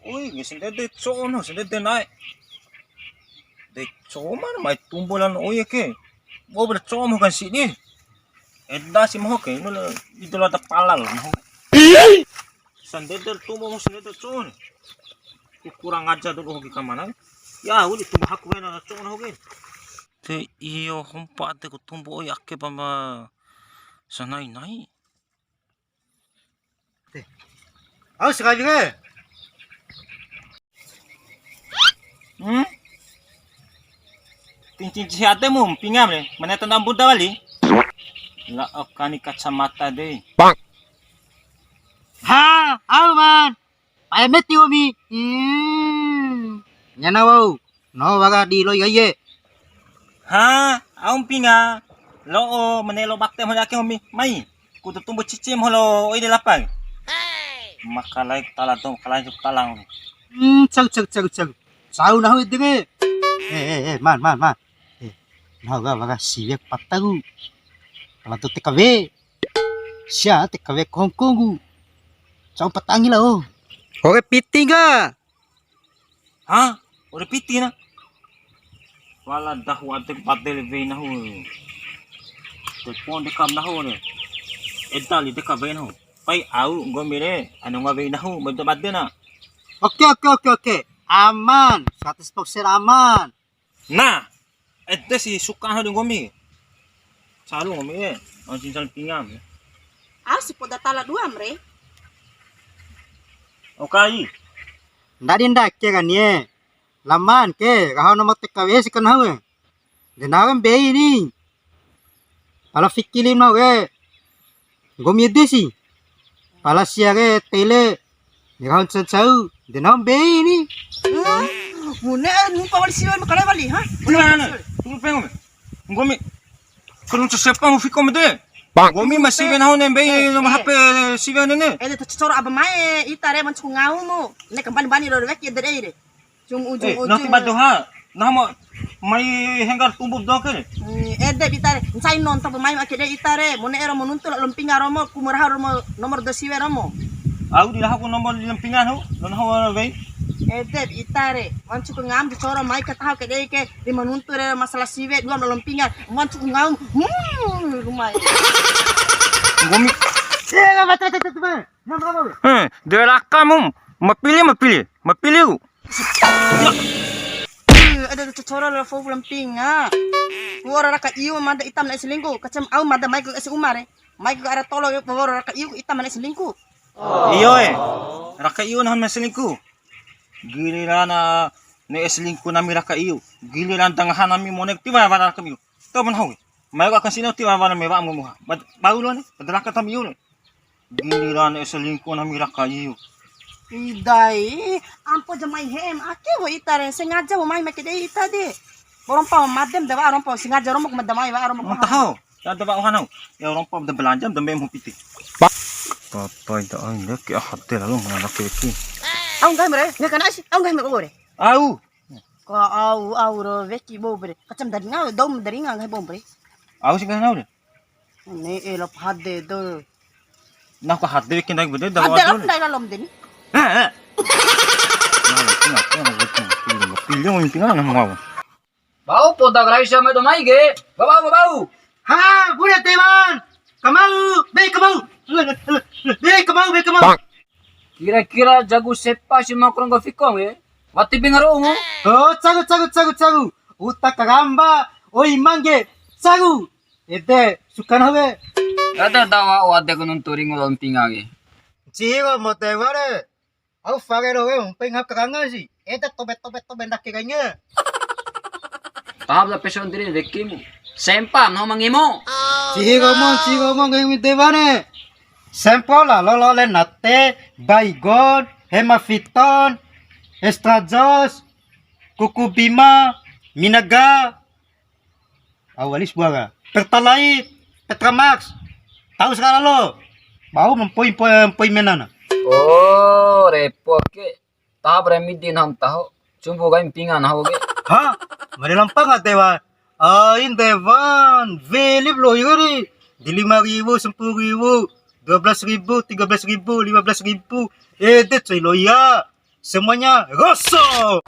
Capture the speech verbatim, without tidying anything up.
Oi, nggih sandede co'o nahu, sandede na'e. De co'o mana mai tumbo lalo oi ke. Bo bra co'o mu kan sini. Eda si maho ke, no le, itu lalo ta pala lo maho. Sandede tumbo mu sandede co'o ni. Ku kurang ajar dulu hoki kamana. Ya, uli tumbo haku wena co'o nahu ke. Te iyo hompa te ku tumbo oi ake pama sanai-nai. Au sekali ke. Hmm? Cincin cihi ade mu, pingam le. Mana tanda buda wali? La okani kacamata deh. Ha, au man. Pae meti omi. Hmm. Nyana wau. No waga di loi gaiye. Ha, au mpinga. Lo'o menelo bakte mole ake ngomi. Mai. Ku tutumbu cici molo oi de lapai. Makalai tala to, makalai tala. Hmm, cau, cau, cau, cau. Cau nahu ede ke. Eh, eh, eh, man, man, man. Eh, nahu ga waga siwe pataku. Kala to T K W. Sia T K W kongkongku. Cau patangi lao. Oke, piti ga. Ha? Ore piti na? Wala dahu ade bade le wei nahu. Telepon de kam nahu ne. Eda li de ka wei nahu. Pai au nggomi re, anu nga wei nahu, bade bade na. Oke, oke, oke, oke. Aman, seratus persen aman. Nah, ede si suka nahu di nggomi. Saru nggomi e, langsung saling pingam. Au si poda tala dua mre. Okai. Ndadi ndake kan ye. Laman ke, raho nomor T K W si kan nahu e. De nahu mbei ni. Pala fiki lim nahu ke. Nggomi ede si. Pala sia ke tele. Ni raho ncau-ncau. De nahu mbei ni. Hah? Bune, eh, ngupa wali siwe ma kale wali, ha? Nah, nah, nah. Tunggu pengo me. Nggomi. Kunu sesepa mu fiko mede. Nggomi ma siwe nahu ne mbei nomor H P siwe ne ne. Eh, de to coro aba mae, ita re, mancuku ngau mu. Ne kembali bani ro weki ede re. Ujung, ujung, eh, ujung. Nanti badoha. Nah, mau mai henggar tumbuh doke. Hmm, ede ita re. Ncai nonton pemain ake de ita re. Mone ero menuntu lalo mpinga romo, kumuraha romo, nomor dua siwe romo. Au di raho ku nomor di mpinga ho, don ho wei. Ede ita re. Mancuku ngam di coro mai ke taho ke de ke di menuntu re masalah siwe dua lalo mpinga. Mancuku ngam. Hmm, rumai. Nggomi. Eh, mata, mata, mata, mata. Eh, de raka mu, mapili, mapili, mapili. Eh, ede cocoro lalo fou lampinga. Wa'ura raka iu mada ita ma ne'e selingkuh. Kacem au mada mai ku ese uma re. Mai ku ara tolo wa'ura raka iu ita ma ne'e selingkuh. Iyo e. Raka iu nahu ma selingkuh. Giliran ne'e selingkuh nami raka iu. Giliran da ngaha nami mone tiwara raka iu. To ma nahu. Mai ku akan sino tiwara me wa mu muha. Bau lo ne. Raka tam iu ne. Giliran ne'e selingkuh nami raka iu. Idai, ampo jamai hem, ake wo ita re, sengaja wo mai make dei ita de. Rompa madem de wa rompa, sengaja romo mada mai wa romo. Taho, ya de wa hanau. Ya rompa de belanja de memu piti. Papa ita ai de ki ahate lalu mana laki ki. Au nggahi mre, nggak kena sih, au nggahi mre. Au. Ko au, au ro weki bo bre. Kacam dari ngau, dom dari ngau nggahi bo bre. Au sih nggahi nau de. Ne'e lop hade do. Nah, ko hade weki ndai bede da. Hade lop ndai lalom deni. Eh, eh. Pilih mau mimpi mana mau. Bau poda gerai sama itu mai ge. Bau, bau, bau. Ha, bune teman. Kamau, be kamau. Be kamau, be kamau. Kira-kira jago sepa si makrong ko fikong e? Wati bingaru mu. Oh, cagu, cagu, cagu, cagu. Uta karamba, oi mangge, cagu. Ede, suka nahu ke? Ede dawa o ade ku nuntu ringu lalo mpinga ke. Cihi ko mo te ware. Au fare ro ke, mpeng hap kakanga si. Ede tobe, tobe, tobe ndake kainge. Tahap la peso ndiri wekimu. Sempa no mangemo. Cihi ko mo, cihi ko mo, kainge mi te ware. Sempo la lolo le nate, Baygon, Hemaviton, Extra Joss, Kuku Bima, Minaga, au walis buaga. Pertalite, Petramax. Tahu sekarang lo. Bau mempoi, mpoi, mpoi menana. Oh, repot ke. Taho bre midi nahu ma taho. Cumpu kai mpinga nahu ke. Ha? Mari lampang ate wa. Ain dewan, velip lo igari. Di lima ribu, sepuluh ribu, dua belas ribu, tiga belas ribu, lima belas ribu. Ede coy lo iya. Semuanya gosok.